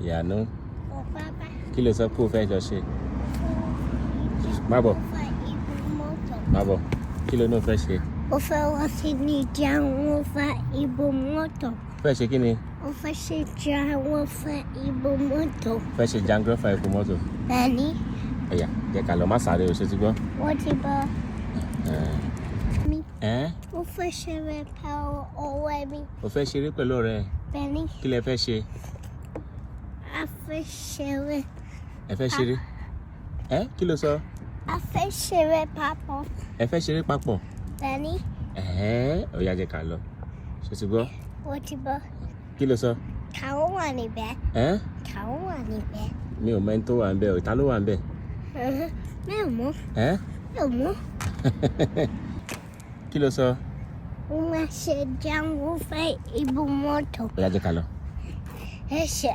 Ìyànú. Ò bàbá. Kí ló sọ pé o fẹ́ lọ ṣe? Má bọ̀. Mo fẹ́ ibu mọ́tò. Má bọ̀. Kí ló ní o fẹ́ ṣe? Mo fẹ́ wá sí ní jàǹwọ́fà ibu mọ́tò. Fẹ́ ṣe kí ni? Mo fẹ́ ṣe jàǹwọ́fà ibu mọ́tò. Fẹ́ ṣe jangrọ́fà epo mọ́tò? Bẹ́ẹ̀ni. Ẹ̀yà, jẹ́ ká lọ, má sáré o, ṣe ti gbọ́? Wọ́n ti bọ́. Mi. Ẹ́. Mo fẹ́ ṣeré pẹ̀lú ọ̀rẹ́ mi. O fẹ́ ṣeré pẹ̀lú ọ̀rẹ́ ẹ? Bẹ́ẹ̀ni. Kí lẹ fẹ́ ṣe? A fẹ́ ṣeré. Ẹ fẹ́ ṣeré? Ẹ́, kí ló sọ? A fẹ́ ṣeré papọ̀. Ẹ fẹ́ ṣeré papọ̀? Bẹ́ẹ̀ni. Ẹ̀hẹ́n, ó yá, jẹ́ ká lọ. Ṣe ti gbọ́? Wọ́n ti bọ́. Kí ló sọ? Káwọn wà níbẹ̀. Ẹ́. Káwọn wà níbẹ̀. Mi ò mọ ẹni tó wà ń bẹ̀ o. Ta ló wà ń bẹ̀? Mi ò mọ̀. Ẹ́. Mi ò mọ̀. Kí ló sọ? Mo máa ṣe jàǹwọ́fà ibu mọ́tò. Ó yá, jẹ́ ká lọ. Ẹ ṣe.